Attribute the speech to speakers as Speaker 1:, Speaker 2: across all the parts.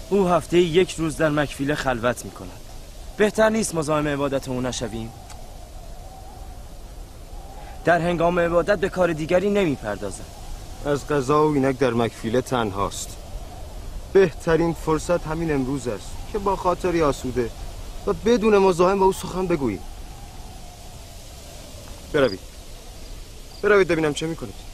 Speaker 1: او هفته یک روز در مکفیله خلوت می کند. بهتر نیست مزاحم عبادت او نشویم؟ در هنگام عبادت به کار دیگری نمی پردازد.
Speaker 2: از قضا او اینک در مکفیله تنهاست. بهترین فرصت همین امروز است که با خاطری آسوده و بدون مزاحم با او سخن بگوییم. بروید، بروید ببینم چه میکنید.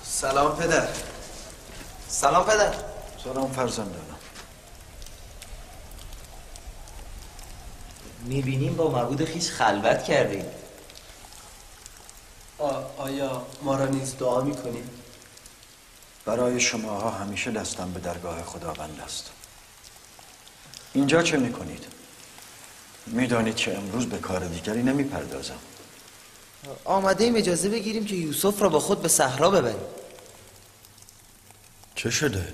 Speaker 3: سلام پدر. سلام پدر.
Speaker 4: سلام فرزندانم.
Speaker 5: میبینیم با معبود خیش خلوت کردیم.
Speaker 3: آیا ما را نیز دعا میکنیم؟
Speaker 4: برای شماها همیشه دستم به درگاه خداوند است. اینجا چه میکنید؟ میدانید که امروز به کار دیگری نمیپردازم.
Speaker 5: آمده ایم اجازه بگیریم که یوسف را با خود به صحرا ببریم.
Speaker 4: چه شده؟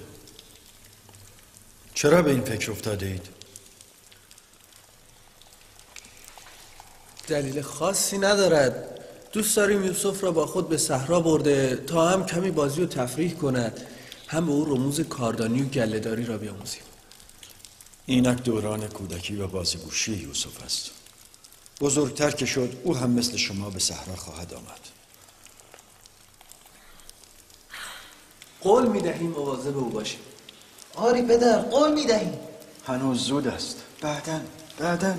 Speaker 4: چرا به این فکر افتاده اید؟
Speaker 3: دلیل خاصی ندارد. دوست داریم یوسف را با خود به صحرا برده تا هم کمی بازی و تفریح کند، هم به او رموز کاردانی و گله‌داری را بیاموزیم.
Speaker 4: اینک دوران کودکی و بازیگوشی یوسف است. بزرگتر که شد او هم مثل شما به صحرا خواهد آمد.
Speaker 3: قول می‌دهیم مواظب او باشیم.
Speaker 5: آری پدر، قول می‌دهیم.
Speaker 4: هنوز زود است. بعداً بعداً.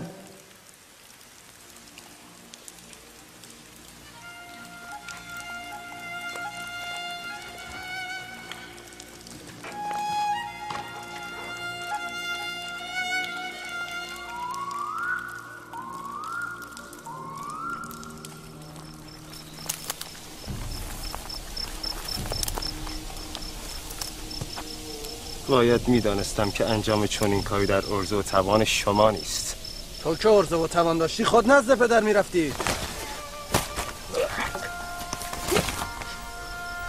Speaker 2: باید میدانستم که انجام چنین کاری در عرضه و توان شما نیست.
Speaker 3: تو که عرضه و توان داشتی خود نزد پدر میرفتی.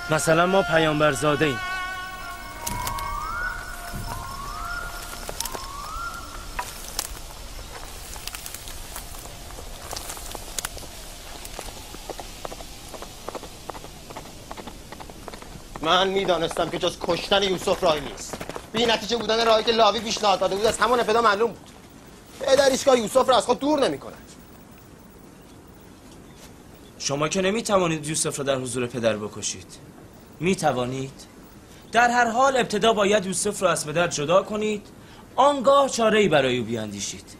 Speaker 1: مثلا ما پیامبرزاده ایم.
Speaker 2: من میدانستم که جز کشتن یوسف راهی نیست. بی نتیجه بودن راهی که لاوی پیشنهاد داده بود از همان ابتدا معلوم بود. پدر هیچگاه یوسف را از خود دور نمی کند.
Speaker 1: شما که نمی توانید یوسف را در حضور پدر بکشید. می توانید؟ در هر حال ابتدا باید یوسف را از پدر جدا کنید، آنگاه چاره‌ای برای او بیاندیشید.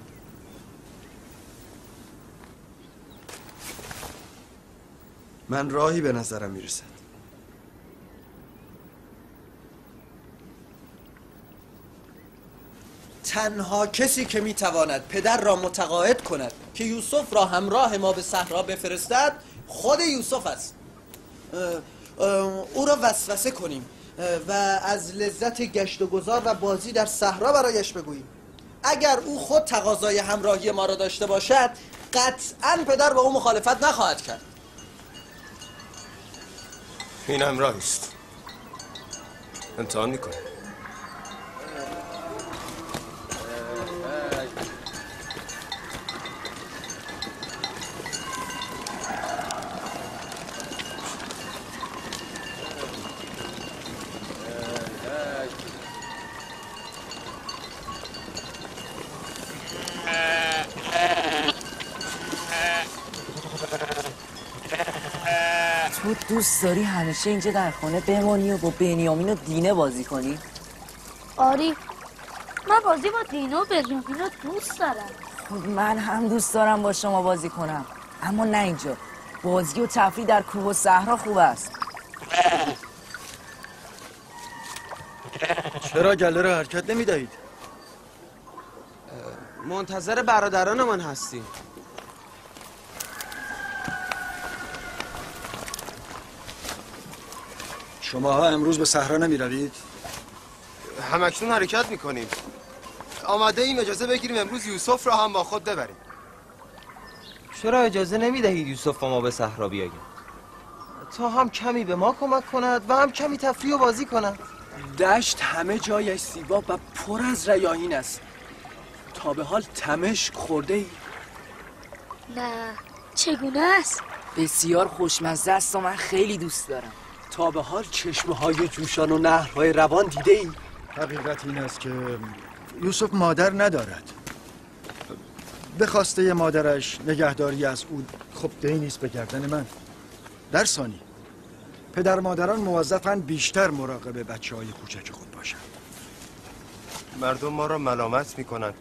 Speaker 3: من راهی به نظرم میرسد. تنها کسی که میتواند پدر را متقاعد کند که یوسف را همراه ما به صحرا بفرستد خود یوسف است. او را وسوسه کنیم و از لذت گشت و گذار و بازی در صحرا برایش بگوییم. اگر او خود تقاضای همراهی ما را داشته باشد قطعاً پدر با او مخالفت نخواهد کرد.
Speaker 2: این هم راهی است. امتحان میکنم.
Speaker 6: تو دوست داری همیشه اینجا در خانه بمانی و با بنیامین و دینه بازی کنی؟
Speaker 7: آری، من بازی با دینه و بنیامین رو دوست دارم.
Speaker 6: من هم دوست دارم با شما بازی کنم، اما نه اینجا. بازی و تفریح در کوه و صحرا خوب است.
Speaker 4: چرا گله را حرکت نمی دهید؟
Speaker 8: منتظر برادرانمان هستیم.
Speaker 4: شماها امروز به صحرا نمی روید؟
Speaker 2: همکنون حرکت می کنیم. آماده ایم اجازه بگیریم امروز یوسف را هم با خود ببریم.
Speaker 8: چرا اجازه نمی دهید یوسف با ما به صحرا بیاید؟
Speaker 5: تا هم کمی به ما کمک کند و هم کمی تفریح و بازی کند.
Speaker 8: دشت همه جایش زیبا و پر از ریاحین است. تا به حال تمشک خورده ای؟
Speaker 7: نه، چگونه است؟
Speaker 6: بسیار خوشمزه است و من خیلی دوست دارم.
Speaker 8: تا به حال چشمه های جوشان و نهرهای روان دیده ای؟
Speaker 4: حقیقت این است که یوسف مادر ندارد. به خواسته مادرش نگهداری از او خب دینی است به گردن من. در ثانی پدر مادران موظفند بیشتر مراقب بچه های کوچک خود باشند.
Speaker 2: مردم ما را ملامت میکنند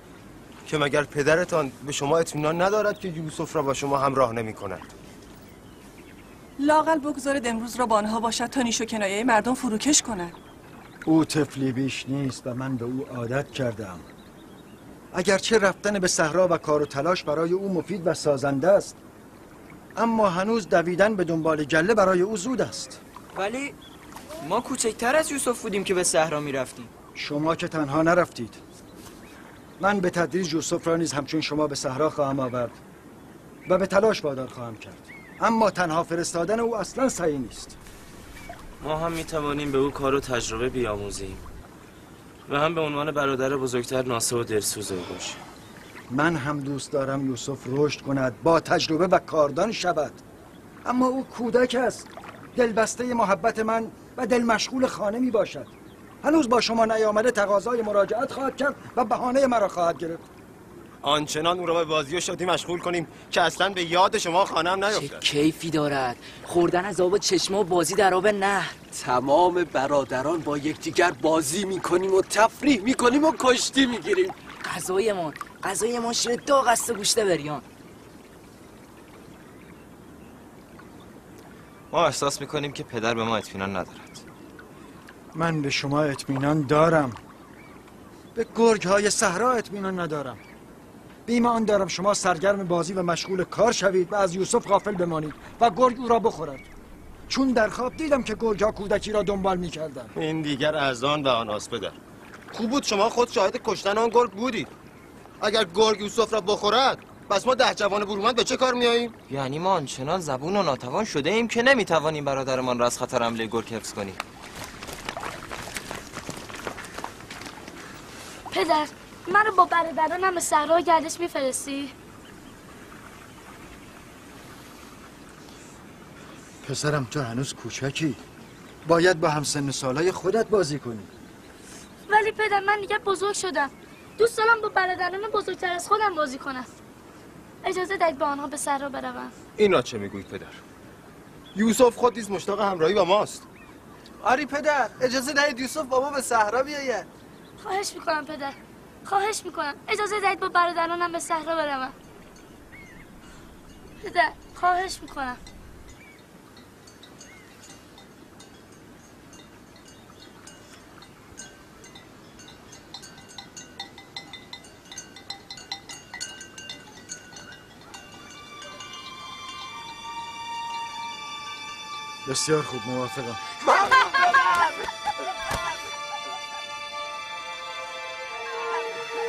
Speaker 2: که مگر پدرتان به شما اطمینان ندارد که یوسف را با شما همراه نمی کند؟
Speaker 9: لااقل بگذارید امروز را با آنها باشد تا نیش و کنایه مردم فروکش کند.
Speaker 4: او طفلی بیش نیست و من به او عادت کردم. اگرچه رفتن به صحرا و کار و تلاش برای او مفید و سازنده است، اما هنوز دویدن به دنبال گله برای او زود است.
Speaker 10: ولی ما کوچکتر از یوسف بودیم که به صحرا می رفتیم.
Speaker 4: شما که تنها نرفتید. من به تدریج یوسف را نیز همچون شما به صحرا خواهم آورد و به تلاش وادار خواهم کرد. اما تنها فرستادن او اصلا صحیح نیست.
Speaker 1: ما هم می توانیم به او کار و تجربه بیاموزیم و هم به عنوان برادر بزرگتر ناصح و دلسوز او باشیم.
Speaker 4: من هم دوست دارم یوسف رشد کند، با تجربه و کاردان شود. اما او کودک است، دلبسته محبت من و دل مشغول خانه می باشد. هنوز با شما نیامده تقاضای مراجعت خواهد کرد و بهانه مرا خواهد گرفت.
Speaker 2: آنچنان او را به بازی و شادی مشغول کنیم که اصلا به یاد شما خانه هم نیفتد.
Speaker 6: چه کیفی دارد خوردن از آب چشمه و بازی در آب نهر.
Speaker 8: تمام برادران با یکدیگر بازی میکنیم و تفریح میکنیم و کشتی میگیریم.
Speaker 6: غذای ما شیر داغ است و گوشت بریان.
Speaker 5: ما احساس میکنیم که پدر به ما اطمینان ندارد.
Speaker 4: من به شما اطمینان دارم. به گرگ های صحرا اطمینان ندارم. بیم آن دارم شما سرگرم بازی و مشغول کار شوید و از یوسف غافل بمانید و گرگ او را بخورد. چون در خواب دیدم که گرگ ها کودکی را دنبال میکردند.
Speaker 2: این دیگر از آن و آن آس پدر. خوب بود شما خود شاهد کشتن آن گرگ بودید. اگر گرگ یوسف را بخورد پس ما 10 جوان برومند به چه کار میاییم؟
Speaker 5: یعنی ما آنچنان زبون و ناتوان شده ایم که نمیتوانیم برادرمان را از خطر حمله گرگ حفظ کنیم.
Speaker 7: پدر، منو با برادرانم به صحرا گردش میفرستی؟
Speaker 4: پسرم تو هنوز کوچکی، باید با همسن سالای خودت بازی کنی.
Speaker 7: ولی پدر من دیگه بزرگ شدم، دوست دارم با برادران بزرگتر از خودم بازی کنم. اجازه دهید با آنها به صحرا بروم.
Speaker 2: اینا چه میگویید پدر؟ یوسف خود نیز مشتاق همراهی با ماست.
Speaker 3: آری پدر، اجازه دهید یوسف با ما به صحرا بیاید.
Speaker 7: خواهش میکنم پدر، خواهش میکنم اجازه دهید با برادرانم به صحرا بروم. پدر خواهش میکنم.
Speaker 4: بسیار خوب، موافقم.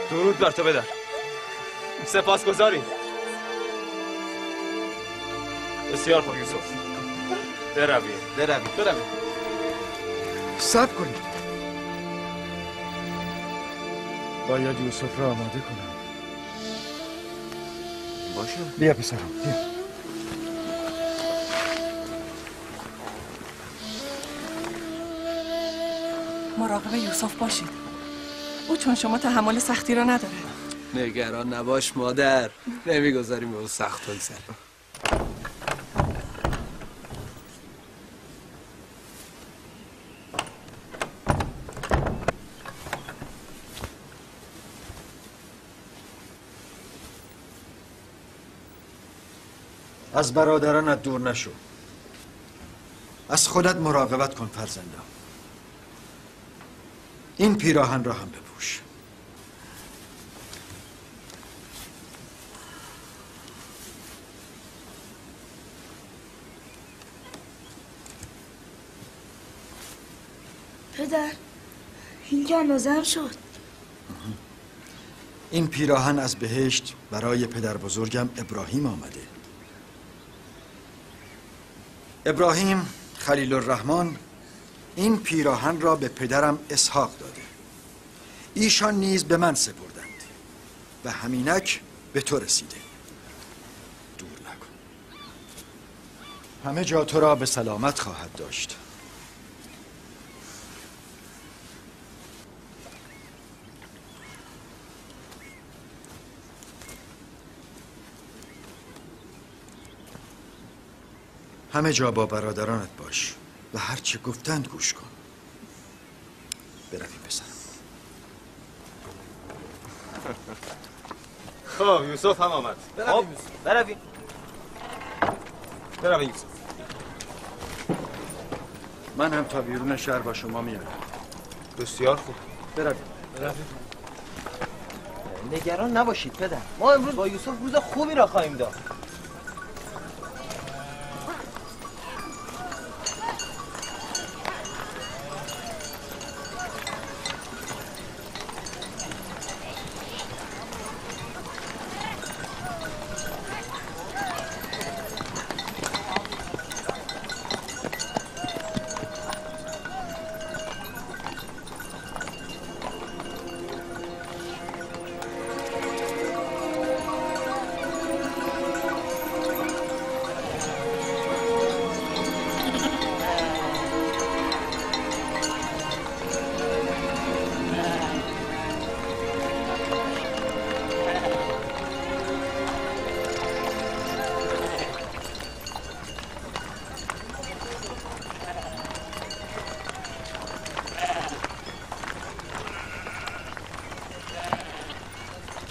Speaker 2: درود بر تو پدر، سپاسگزاریم. بسیار خوب یوسف، برویم برویم برویم.
Speaker 4: صبر کنید، باید یوسف را آماده کنم.
Speaker 5: باشه،
Speaker 4: بیا پسرم بیا.
Speaker 9: مراقب یوسف باشید، او چون شما تحمل سختی را نداره.
Speaker 8: نگران نباش مادر، نمیگذاریم به او سخت بگذره.
Speaker 4: از برادرانت دور نشو، از خودت مراقبت کن فرزندم. این پیراهن را هم بپوش.
Speaker 7: پدر، این که اندازه‌ام شد.
Speaker 4: این پیراهن از بهشت برای پدر بزرگم ابراهیم آمده. ابراهیم خلیل الرحمن این پیراهن را به پدرم اسحاق داده. ایشان نیز به من سپردند و همینک به تو رسیده. دور نکن. همه جا تو را به سلامت خواهد داشت. همه جا با برادرانت باش و هرچه گفتند گوش کن. برویم پسرم.
Speaker 2: خب یوسف هم آمد.
Speaker 5: خب برویم.
Speaker 2: برویم یوسف.
Speaker 4: من هم تا بیرون شهر با شما میارم.
Speaker 2: بسیار خوب.
Speaker 4: برویم.
Speaker 5: برویم. نگران نباشید پدر. ما امروز با یوسف روز خوبی را خواهیم داشت.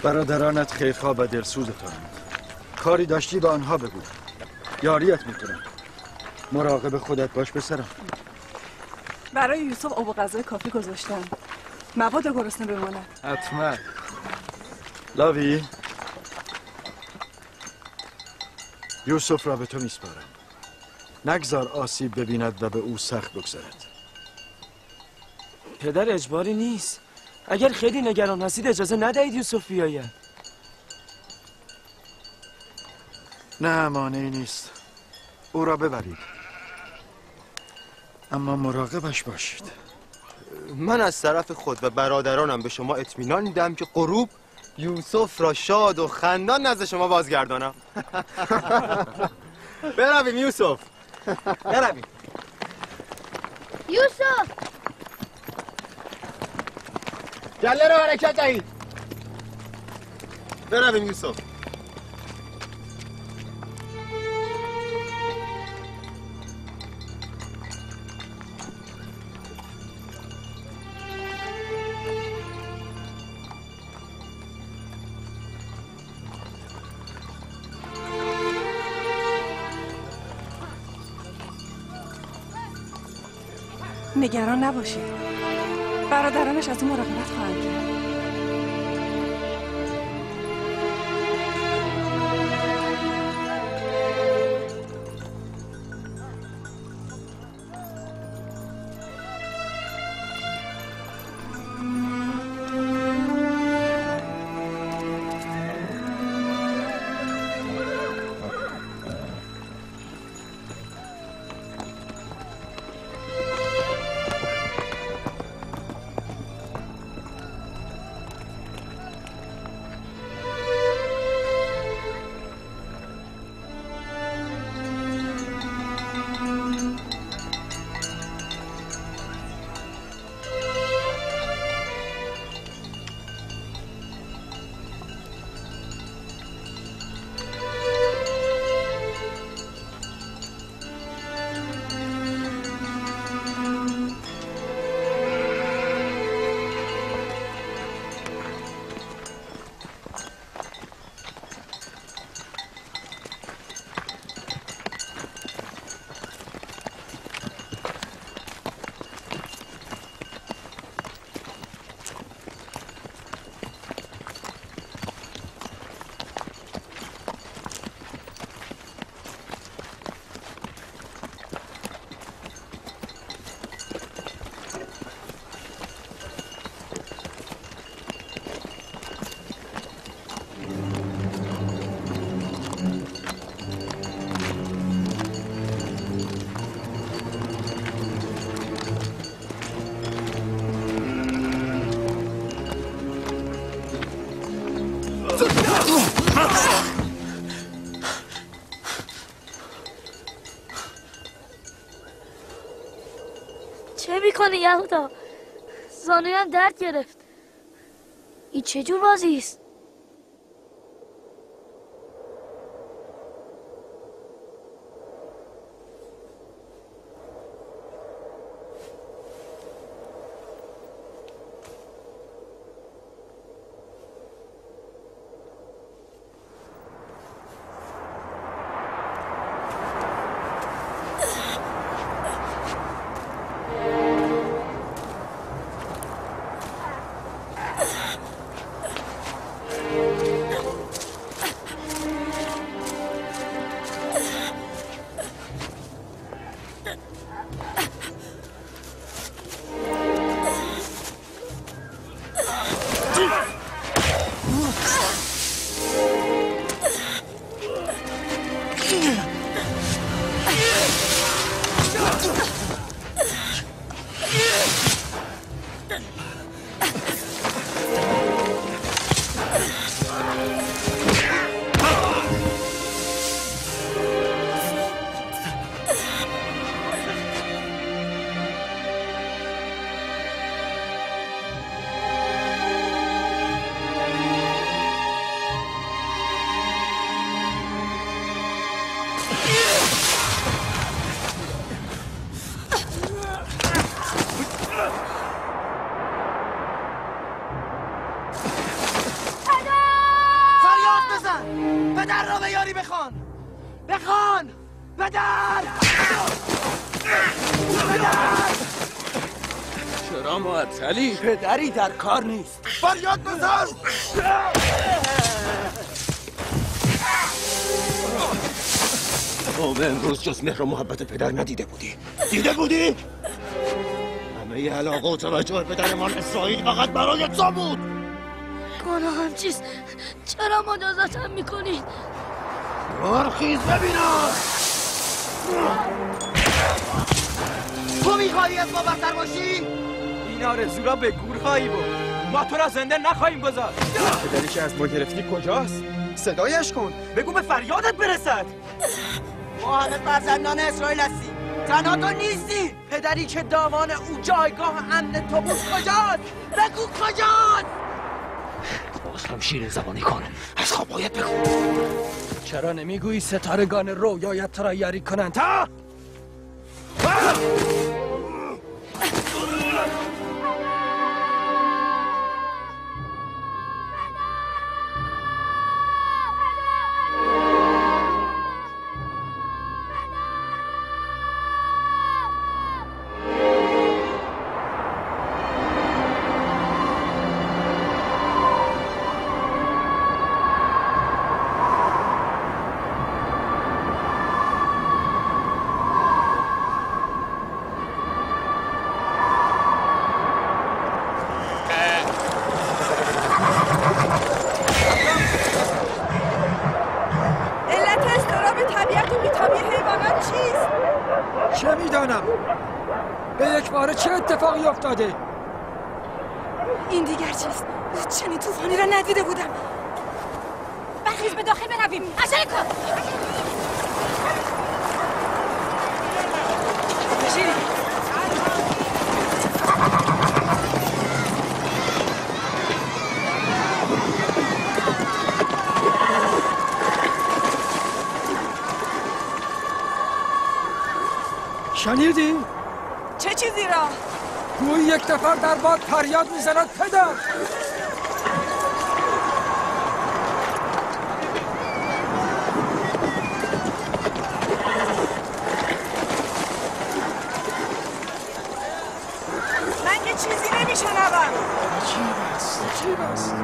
Speaker 4: برادرانت خیرخواه و دلسوزتانند. کاری داشتی به آنها بگو، یاریت میکنم. مراقب خودت باش پسرم.
Speaker 9: برای یوسف آب و غذای کافی گذاشتم، مبادا گرسنه بماند.
Speaker 4: حتما. لاوی، یوسف را به تو میسپارم. نگذار آسیب ببیند و به او سخت بگذرد.
Speaker 1: پدر اجباری نیست. اگر خیلی نگران هستید اجازه ندهید یوسف بیاید.
Speaker 4: نه، مانعی نیست. او را ببرید، اما مراقبش باشید.
Speaker 2: من از طرف خود و برادرانم به شما اطمینان میدم که غروب یوسف را شاد و خندان نزد شما بازگردانم. برویم یوسف. برویم.
Speaker 7: یوسف،
Speaker 2: گله رو حرکت دهید. برویم یوسف.
Speaker 9: نگران نباشید، برادرانش از او مراقبت خواهند کرد.
Speaker 7: چه میکنی یهودا؟ زانویم درد گرفت. این چه جور بازی است؟
Speaker 8: علی پدری در کار نیست.
Speaker 2: فریاد بزن! تو به امروز جز مهر و محبت پدر ندیده بودی. دیده بودی؟ همه علاقه و توجه پدرمان اسرائیل فقط برای تو بود.
Speaker 7: گناهم چیست؟ چرا مجازاتم میکنید؟
Speaker 2: برخیز ببینم.
Speaker 3: تو میخوایی از ما برتر باشی؟
Speaker 10: این آرزو را به گور خواهی برد. ما تو را زنده نخواهیم گذاشت.
Speaker 8: پدری که از ما گرفتی کجاست؟ صدایش کن،
Speaker 10: بگو به فریادت برسد.
Speaker 3: ما همه فرزندان اسرائیل هستیم، تنها تو نیستی. پدری که دامان او جایگاه امن تو بود کجاست؟ بگو کجاست؟
Speaker 1: باز هم شیرین زبانی کن، از خواب باید بگو.
Speaker 8: چرا نمیگویی ستارگان رویایت تو را یاری کنند؟ ها؟ افتاده؟
Speaker 9: این دیگر چیست؟ چنین طوفانی را ندیده بودم.
Speaker 7: برخیز به داخل برویم. عجله کن.
Speaker 4: شنیدی؟
Speaker 9: چه چیزی را؟
Speaker 4: گویی یک نفر در باد فریاد میزند پدر.
Speaker 9: من که چیزی نمیشنوم.
Speaker 4: عجیب است، عجیب است.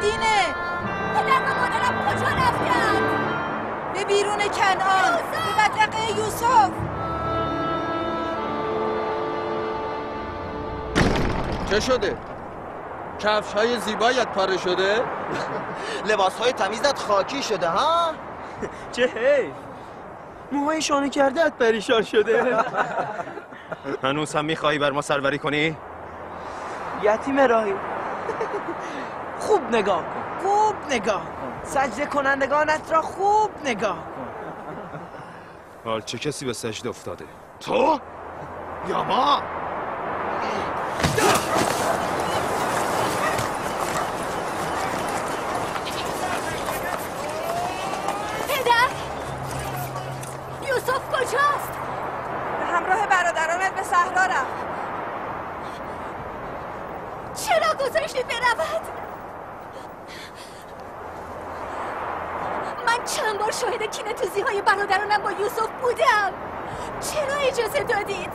Speaker 9: دینه.
Speaker 7: پدر و مادرم کجا رفتند؟
Speaker 9: به بیرون کنعان، به بدرقه یوسف.
Speaker 3: چه شده؟ کفش های زیبایت پاره شده؟
Speaker 5: لباس های تمیزت خاکی شده ها؟
Speaker 10: چه حیف، موهای شانه کردت پریشان شده.
Speaker 2: هنوز هم میخوایی بر ما سروری کنی؟
Speaker 10: یتیم راهی، خوب نگاه کن، خوب نگاه کن، سجده کنندگانت را خوب نگاه کن.
Speaker 2: حال چه کسی به سجده افتاده؟ تو یا ما؟
Speaker 7: پدر، یوسف کجاست؟
Speaker 9: به همراه برادرانت به صحرا رفت.
Speaker 7: چرا گذاشتی برود؟ من چند بار شاهد کینه توزی های برادرانم با یوسف بودم. چرا اجازه دادید؟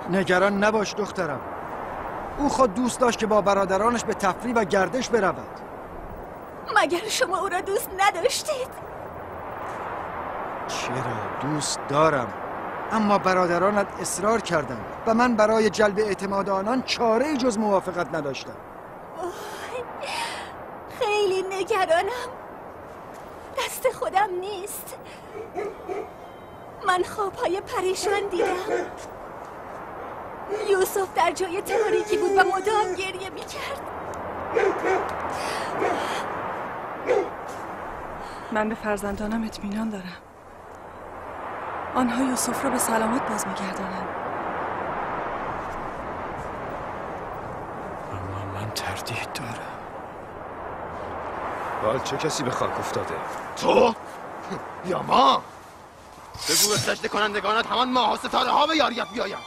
Speaker 4: نگران نباش دخترم، او خود دوست داشت که با برادرانش به تفریح و گردش برود.
Speaker 7: مگر شما او را دوست نداشتید؟
Speaker 4: چرا، دوست دارم، اما برادرانت اصرار کردند و من برای جلب اعتماد آنان چاره‌ای جز موافقت نداشتم.
Speaker 7: خیلی نگرانم، دست خودم نیست. من خوابهای پریشان دیدم. یوسف در جای تاریکی بود و مدام گریه میکرد.
Speaker 9: من به فرزندانم اطمینان دارم. آنها یوسف را به سلامت باز میگردانند.
Speaker 4: اما من تردید دارم.
Speaker 2: حال چه کسی به خاک افتاده؟ تو یا ما؟ بگو به سجده کنندگانت همان ماه و ستاره ها به یاریت بیایند.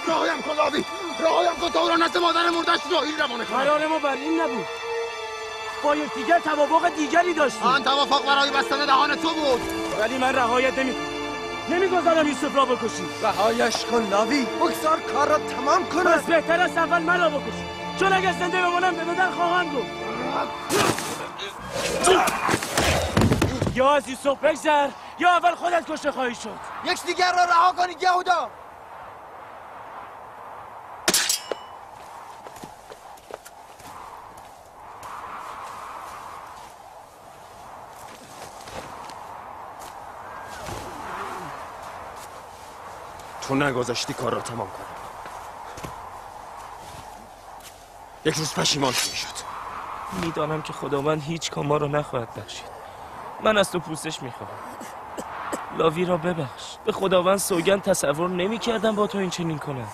Speaker 2: راهیم کن لاوی، راهیم کن تا او را نزد مادر مردش راهی روانه کنم.
Speaker 1: قرار ما بر این نبود، با یکدیگر توافق دیگری داشتیم.
Speaker 2: آن توافق برای بستن دهان تو بود،
Speaker 1: ولی من رهایت نمیکنم. نمیگذارم یوسف را بکشی.
Speaker 8: رهایش کن لاوی، بگذار کار را تمام کنم.
Speaker 1: پس بهتر است اول مرا بکشی، چون اگر زنده بمانم به پدر خواهم گفت. یا از یوسف بگذر یا اول خودت کشته خواهی شد.
Speaker 3: یکدیگر را رها کنید یهودا.
Speaker 2: تو نگذاشتی کار را تمام کنم. یک روز پشیمان شد.
Speaker 1: میدانم که خداوند هیچ کام ما را نخواهد بخشید. من از تو پوزش میخواهم. لاوی را ببخش. به خداوند سوگند تصور نمیکردم با تو این چنین کنم.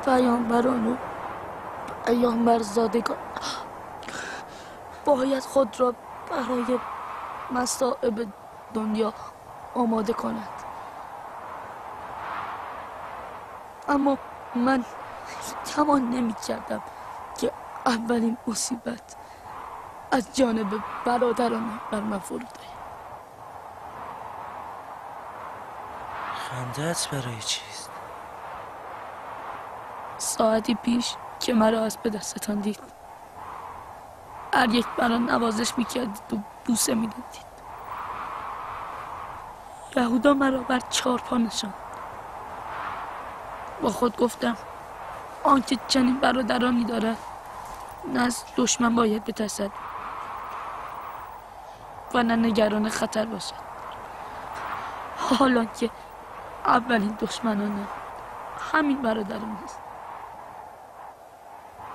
Speaker 7: پیامبران و پیامبرزادگان باید خود را برای مصائب دنیا آماده کند، اما من گمان نمی کردم که اولین مصیبت از جانب برادرانم بر من فرود آید.
Speaker 1: خنده‌ات برای چیست؟
Speaker 7: ساعتی پیش که مرا از به دستتان دید، هر یک مرا نوازش میکردید و بوسه میدادید. یهودا مرا بر چارپا نشاند. با خود گفتم آنکه چنین برادرانی دارد نه از دشمن باید بترسد و نه نگران خطر باشد، حالا که اولین دشمنانم همین برادران است.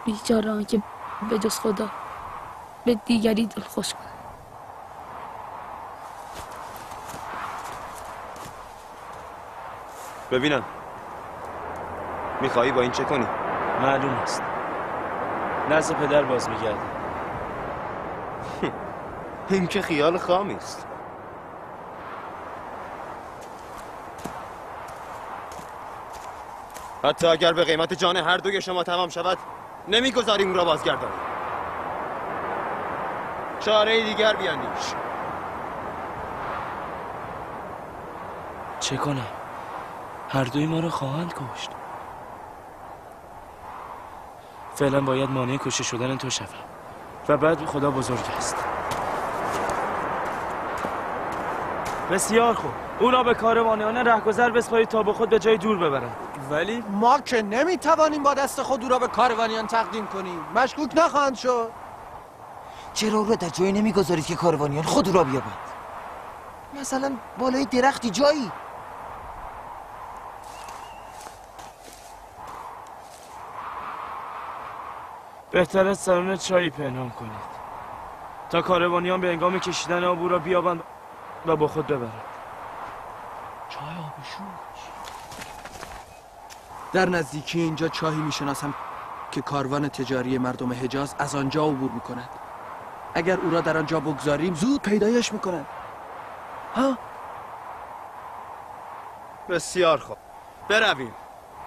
Speaker 7: بیچاره آنکه به جز خدا به دیگری دل خوش کند.
Speaker 2: ببینم میخوایی با این چه کنی؟
Speaker 1: معلوم است نزد پدر باز میگردم.
Speaker 2: این که خیال خامی است. حتی اگر به قیمت جان هر دوی شما تمام شود نمیگذاریم او را بازگردانیم. چاره دیگر بیاندیش.
Speaker 1: چه کنم؟ هر دوی ما را خواهند کشت. فعلا باید مانع کشته شدن تو شوم و بعد خدا بزرگ است. بسیار خوب، او را به کاروانیان رهگذر بسپارید تا به خود به جای دور ببرند.
Speaker 8: ولی ما که نمیتوانیم با دست خود او را به کاروانیان تقدیم کنیم. مشکوک نخواهند شد.
Speaker 5: چرا او را در جایی نمیگذارید که کاروانیان خود او را بیابند؟ مثلا بالای درختی جایی.
Speaker 1: بهتر است سران چایی پنهان کنید تا کاروانیان به هنگام کشیدن آب او را بیابند و با خود ببرند.
Speaker 8: چای آبشور. در نزدیکی اینجا چاهی میشناسم که کاروان تجاری مردم حجاز از آنجا عبور میکند. اگر او را در آنجا بگذاریم زود پیدایش میکنند. ها؟
Speaker 2: بسیار خوب، برویم.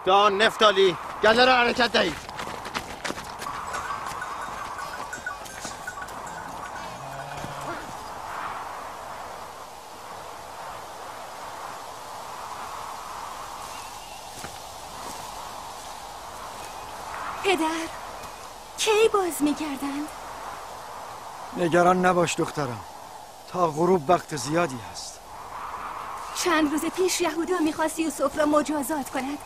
Speaker 2: دان، نفتالی، گله را حرکت دهید.
Speaker 11: پدر، کی باز می‌گردند؟
Speaker 4: نگران نباش دخترم، تا غروب وقت زیادی هست.
Speaker 11: چند روز پیش یهودا می‌خواست یوسف را مجازات کند.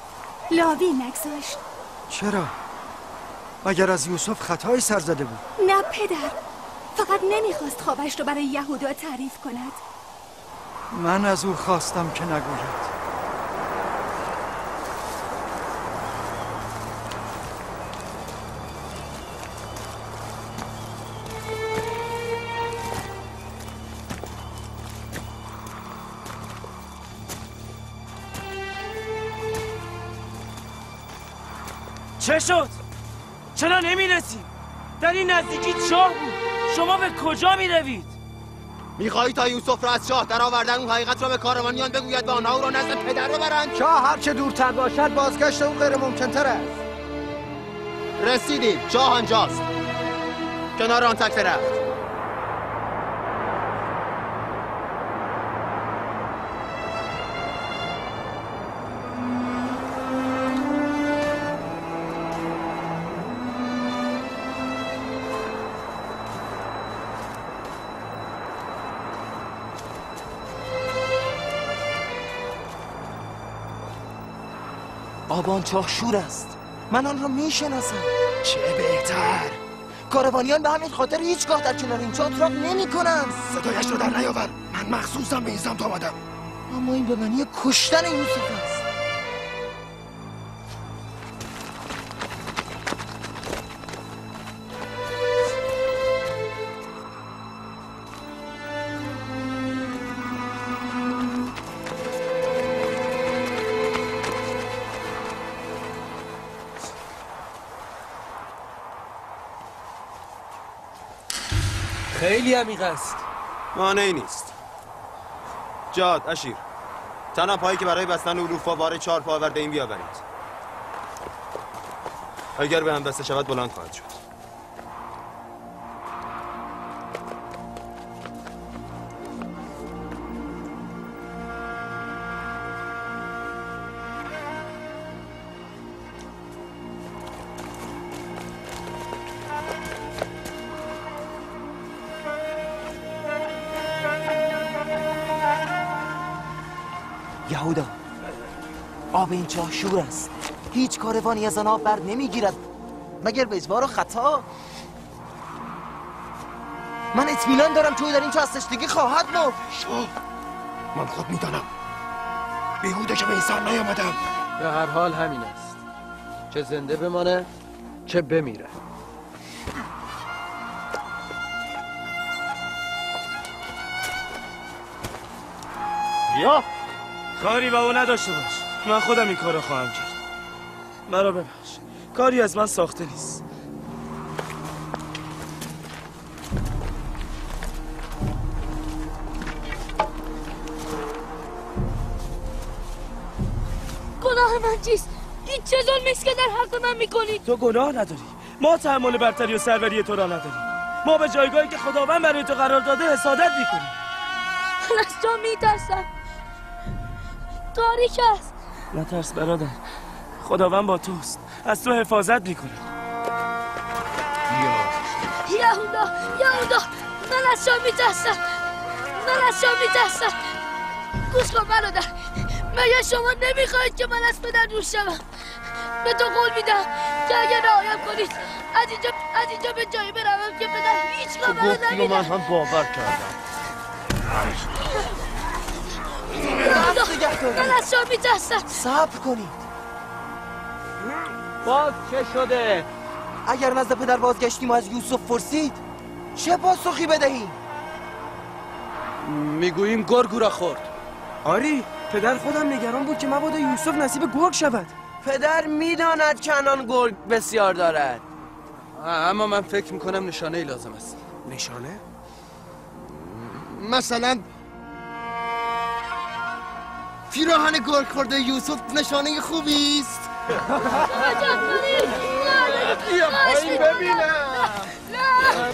Speaker 11: لاوی نگذاشت.
Speaker 4: چرا؟ مگر از یوسف خطایی سر زده بود؟
Speaker 11: نه پدر، فقط نمیخواست خوابش را برای یهودا تعریف کند.
Speaker 4: من از او خواستم که نگوید.
Speaker 1: چه شد؟ چرا نمیرسیم؟ در این نزدیکی چاه بود. شما به کجا میروید؟
Speaker 2: میخواهی تا یوسف را از چاه در آوردن اون حقیقت را به کاروانیان بگوید و آنها او را نزد پدر ببرند؟
Speaker 3: چاه هرچه دورتر باشد بازگشت او غیر ممکنتر است.
Speaker 2: رسیدیم، چاه آنجاست، کنار آن تک درخت.
Speaker 5: آب آن چاه شور است. من آن را میشناسم.
Speaker 12: چه بهتر.
Speaker 5: کاروانیان به همین خاطر هیچگاه در کنار این چاه اتراق نمی کنند.
Speaker 12: صدایش را در نیاور. من مخصوصا به این سمت آمدم.
Speaker 5: اما این به معنی کشتن یوسف است.
Speaker 8: خیلی عمیق است.
Speaker 2: مانعی نیست. جاد، اشیر، تنها پایی که برای بستن علوف وارد چهار پا آورده این بیاورید. اگر به هم بسته شود بلند خواهد شد.
Speaker 5: یهودا، آب این چاه شور است. هیچ کاروانی از آن آب بر نمیگیرد مگر به اجبار و خطا. من اطمینان دارم که او در این چاه از تشنگی خواهد مرد.
Speaker 12: شو، من خود میدانم. بیهوده که به این سر نیامدم.
Speaker 8: به هر حال همین است. چه زنده بمانه چه بمیره.
Speaker 1: یا کاری با او نداشته باش. من خودم این کار را خواهم کرد. مرا ببخش، کاری از من ساخته نیست.
Speaker 7: گناه من چیست؟ این چه ظلمی است که در حق من میکنی؟
Speaker 1: تو گناه نداری. ما تحمل برتری و سروری تو را نداریم. ما به جایگاهی که خداوند برای تو قرار داده حسادت میکنیم.
Speaker 7: من از تو میترسم. تاریک است.
Speaker 1: نترس برادر، خداوند با توست، از تو حفاظت میکنه.
Speaker 7: یهودا، یهودا، من از تو میترسم، من از تو میترسم. گوش کن برادر، مگر شما نمیخواهید که من از پدر دور شوم؟ به تو قول میدم که اگر رعایت کنید از اینجا به جایی بروم که پدر هیچگاه مرا نبیند.
Speaker 2: من هم باور کردم.
Speaker 7: من از شما میترسم.
Speaker 5: صبر کنید.
Speaker 10: باز چه شده؟
Speaker 5: اگر نزد پدر بازگشتیم و از یوسف پرسید چه پاسخی بدهیم؟
Speaker 8: میگوییم گرگ او را خورد.
Speaker 13: آری، پدر خودم نگران بود که مبادا یوسف نصیب گرگ شود.
Speaker 10: پدر میداند که آنان گرگ بسیار دارد.
Speaker 8: اما من فکر میکنم نشانه ای لازم است.
Speaker 13: نشانه؟
Speaker 3: مثلا پیراهن گرگ خورده یوسف نشانه خوبی است.
Speaker 2: بیا پایین ببینم.
Speaker 7: نه نه،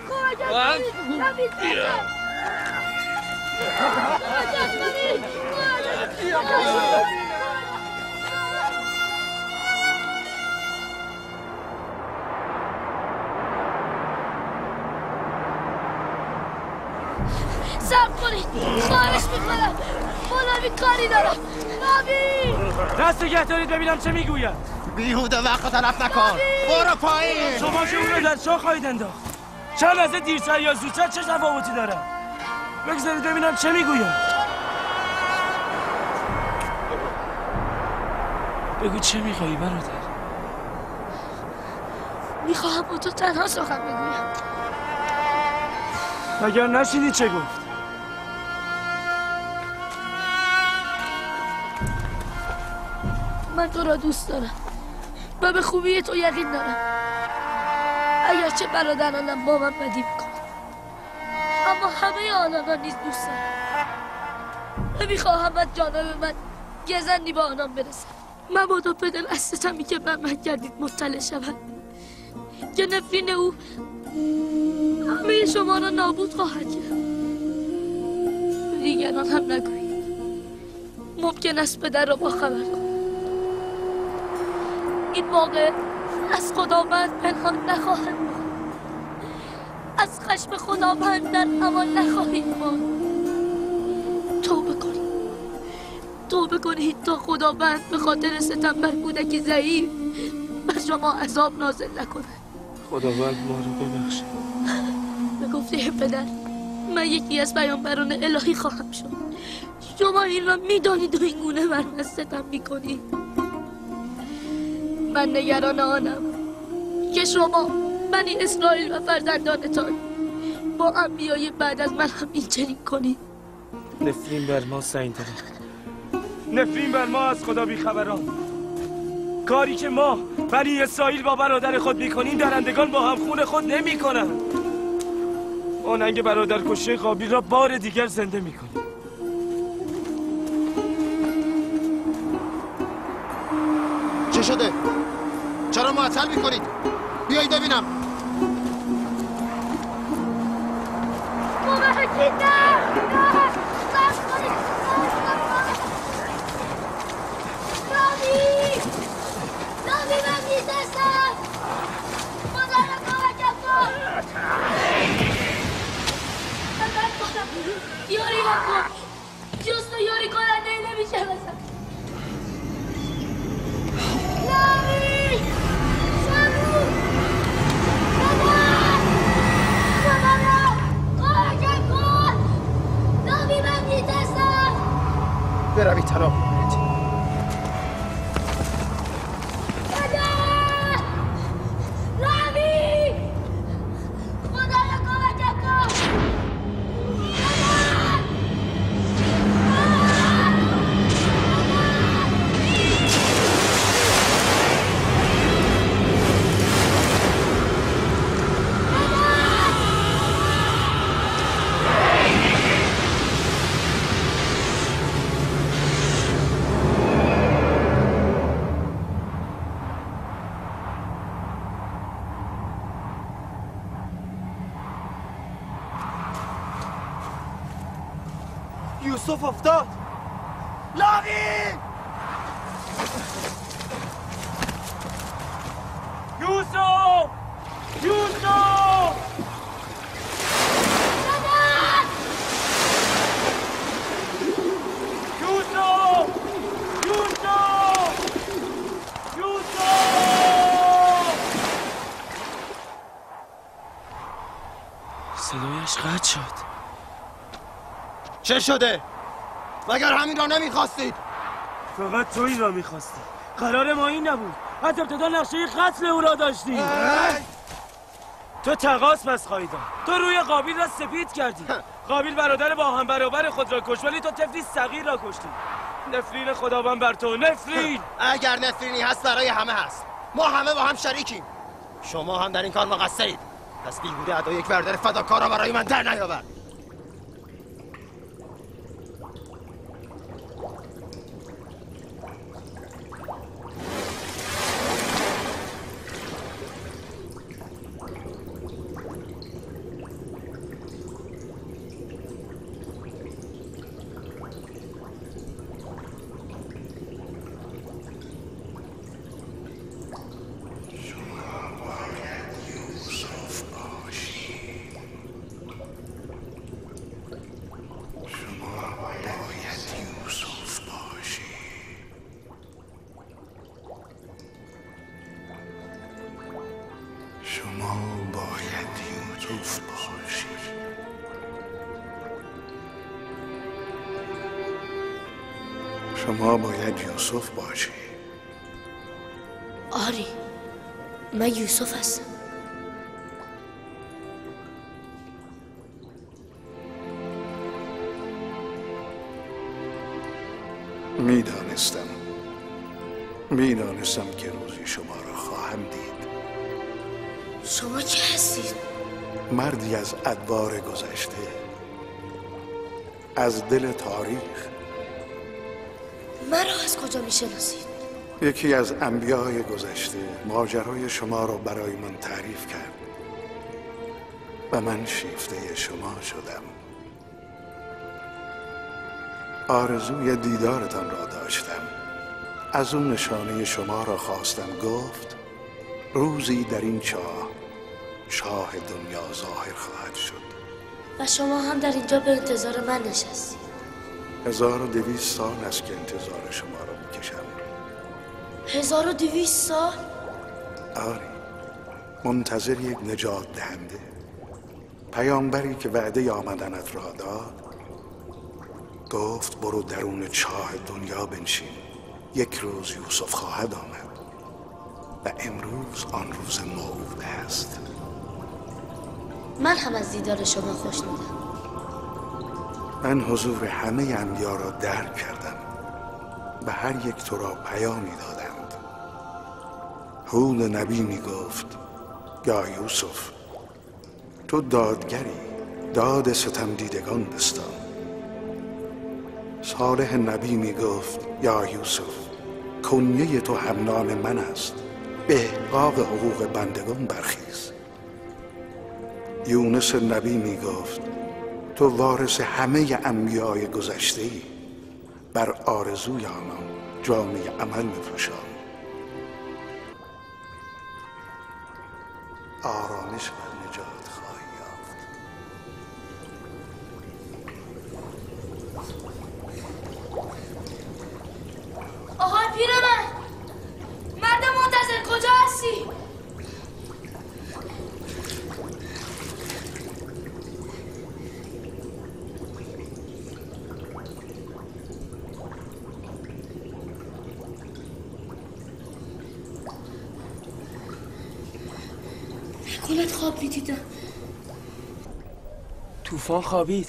Speaker 7: کمکم کنید، من می‌ترسم. کمکم کنید. صبر کنید، خواهش میکنم، با کاری دارم. نبی،
Speaker 1: دست نگه دارید ببینم چه میگوید.
Speaker 3: بیهوده وقت تلف نکن، برو پایین.
Speaker 1: شما که اون رو در چاه خواهید انداخت. چند لحظه دیرتر یا زودتر چه تفاوتی داره؟ بگذارید ببینم چه میگوید. بگو چه میخوایی برادر؟
Speaker 7: میخواهم با تو تنها سخن بگویم.
Speaker 1: مگر نشنیدی چه گفت؟
Speaker 7: من تو را دوست دارم و به خوبی تو یقین دارم، اگرچه برادرانم با من بدی میکنند، اما همه آنان را نیز دوست دارم. نمیخواهم از جانب من گزندی با آنان برسد. مبادا پدر از ستمی که بر من کردید مطلع شود که نفرین او همه شما را نابود خواهد کرد. به دیگران هم نگویید، ممکن است پدر را با خبر کند. این واقع از خداوند پنهان نخواهد ماند، از خشم خداوند در امان نخواهید ماند. توبه کنید، توبه کنید تا خداوند به خاطر ستم بر کودک ضعیف بر شما عذاب نازل نکند.
Speaker 1: خداوند ما رو ببخشد.
Speaker 7: به گفته پدر من یکی از پیامبران الهی خواهم شد. شما این را میدانید و این گونه بر من ستم میکنید. من نگران آنم که شما بنی اسرائیل و فرزندانتان با انبیای بعد از من هم این چنین کنید.
Speaker 1: نفرین بر ما سنگدلان، نفرین بر ما از خدا بیخبران. کاری که ما بنی اسرائیل با برادر خود میکنیم درندگان با هم خون خود نمیکنند. ما ننگ برادر کشی قابیل را بار دیگر زنده میکنیم.
Speaker 3: چه شده؟ چرا معطل میکنید؟ بیایید ببینم.
Speaker 7: کمکی! نه نه، صبر کنید. رامی، رامی، من میترسم. خدا را کمکم کن. کمک کنم، یاری نکن. جز تو یاری کننده ای نمیشناسم. لاوی، سامو، پدر، خدا را کمکم کن. لاوی، من میترسم.
Speaker 2: بروید طلاق بگیرید.
Speaker 7: پدر، لاوی، خدا را کمکم کن. پدر،
Speaker 3: یوسف افتاد. لاوی!
Speaker 1: یوسف! یوسف! یوسف! یوسف! یوسف! صدایش قطع شد.
Speaker 12: چه شده؟ مگر همین را نمیخواستید؟
Speaker 1: فقط تو این را میخواستی. قرار ما این نبود. از ابتدا نقشه قتل او را داشتی. تو تقاص پس خواهی داد. تو روی قابیل را سپید کردی. قابیل برادر با هم برابر خود را کشت، ولی تو طفلی صغیر را کشتی. نفرین خداوند بر تو، نفرین.
Speaker 12: اگر نفرینی هست برای همه هست. ما همه با هم شریکیم. شما هم در این کار مقصرید. پس بیهوده ادای یک برادر فداکار را برای من در نیاور.
Speaker 14: شما باید یوسف باشی.
Speaker 7: آری، من یوسف هستم.
Speaker 14: میدانستم که روزی شما را خواهم دید.
Speaker 7: شما کی هستید؟
Speaker 14: مردی از ادوار گذشته، از دل تاریخ.
Speaker 7: مرا از کجا میشناسید؟
Speaker 14: یکی از انبیای گذشته ماجرای شما را برای من تعریف کرد و من شیفته شما شدم. آرزوی دیدارتان را داشتم. از اون نشانه شما را خواستم. گفت روزی در این چاه، شاه دنیا ظاهر خواهد شد.
Speaker 7: و شما هم در اینجا به انتظار من نشستید.
Speaker 14: 1200 سال است که انتظار شما را میکشم.
Speaker 7: 1200 سال؟
Speaker 14: آری، منتظر یک نجات دهنده، پیامبری که وعده آمدنت را داد. گفت برو درون چاه دنیا بنشین، یک روز یوسف خواهد آمد و امروز آن روز موعود است.
Speaker 7: من هم از دیدار شما خوشنودم.
Speaker 14: من حضور همه انبیا را درک کردم و هر یک تو را پیامی دادند. هود نبی می گفت یا یوسف، تو دادگری، داد ستم دیدگان بستان. صالح نبی می گفت یا یوسف، کنیه تو همنام من است، به احقاق حقوق بندگان برخیز. یونس نبی می گفت تو وارث همه انبیای گذشته‌ای، بر آرزوی آنان جامه عمل می‌پوشان. آرامش و نجات خواهی یافت.
Speaker 7: آقای پیرمرد، مرد منتظر کجا هستی؟ نکند خواب میدیدم.
Speaker 13: طوفان خوابید.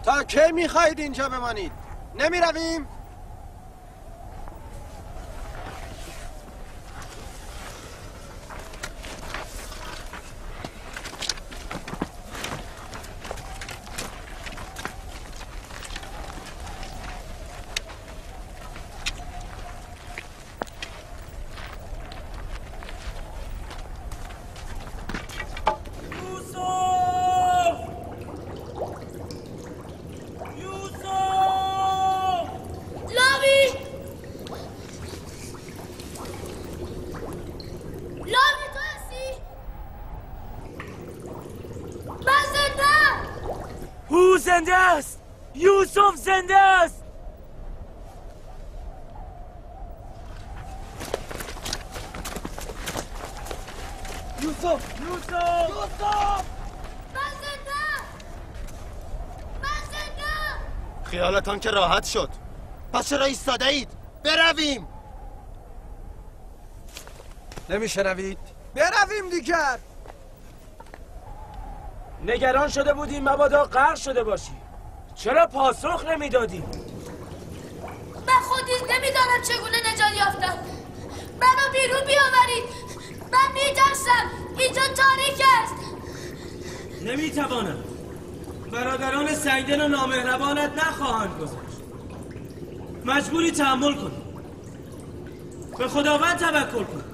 Speaker 3: تا کی میخواهید اینجا بمانید؟ نمیرویم؟
Speaker 1: زنده است! یوسف زنده است! یوسف! یوسف! یوسف!
Speaker 7: من زنده! من زنده!
Speaker 12: خیالتان که راحت شد. پس چرا ایستاده اید؟ برویم!
Speaker 4: نمیشنوید؟ برویم دیگر!
Speaker 1: نگران شده بودیم مبادا غرق شده باشی. چرا پاسخ نمیدادی؟
Speaker 7: من خود نیز نمیدانم چگونه نجات یافتم. منو بیرون بیاورید. من میترسم. اینجا تاریک است.
Speaker 1: نمیتوانم. برادران سنگدل و نامهربانت نخواهند گذاشت. مجبوری تحمل کنی. به خداوند توکل کن.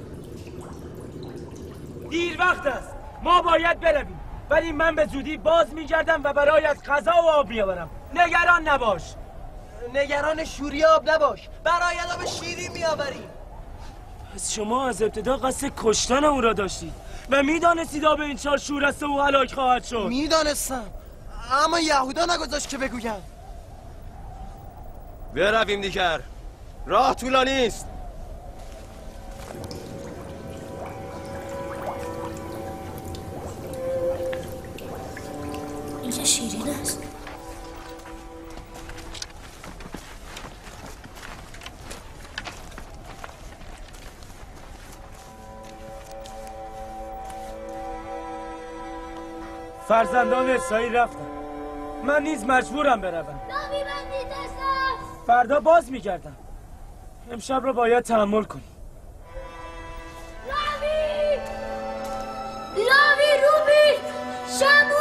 Speaker 1: دیر وقت است. ما باید برویم. ولی من به زودی باز میگردم و برایت غذا و آب میآورم. نگران نباش.
Speaker 10: نگران شوری آب نباش. برایت آب شیرین میآوریم.
Speaker 1: پس شما از ابتدا قصد کشتن او را داشتید و میدانستید آب این چاه شور است و او هلاک خواهد شد.
Speaker 10: میدانستم، اما یهودا نگذاشت که بگویم.
Speaker 12: برویم دیگر. راه طولانی است.
Speaker 7: اینجا شیرین است.
Speaker 1: فرزندان اسرائیل رفتن. من نیز مجبورم بروم.
Speaker 7: لاوی من می‌ترسم.
Speaker 1: فردا باز میگردم. امشب را باید تحمل کنی. لاوی!
Speaker 7: لاوی روبی! شمعون!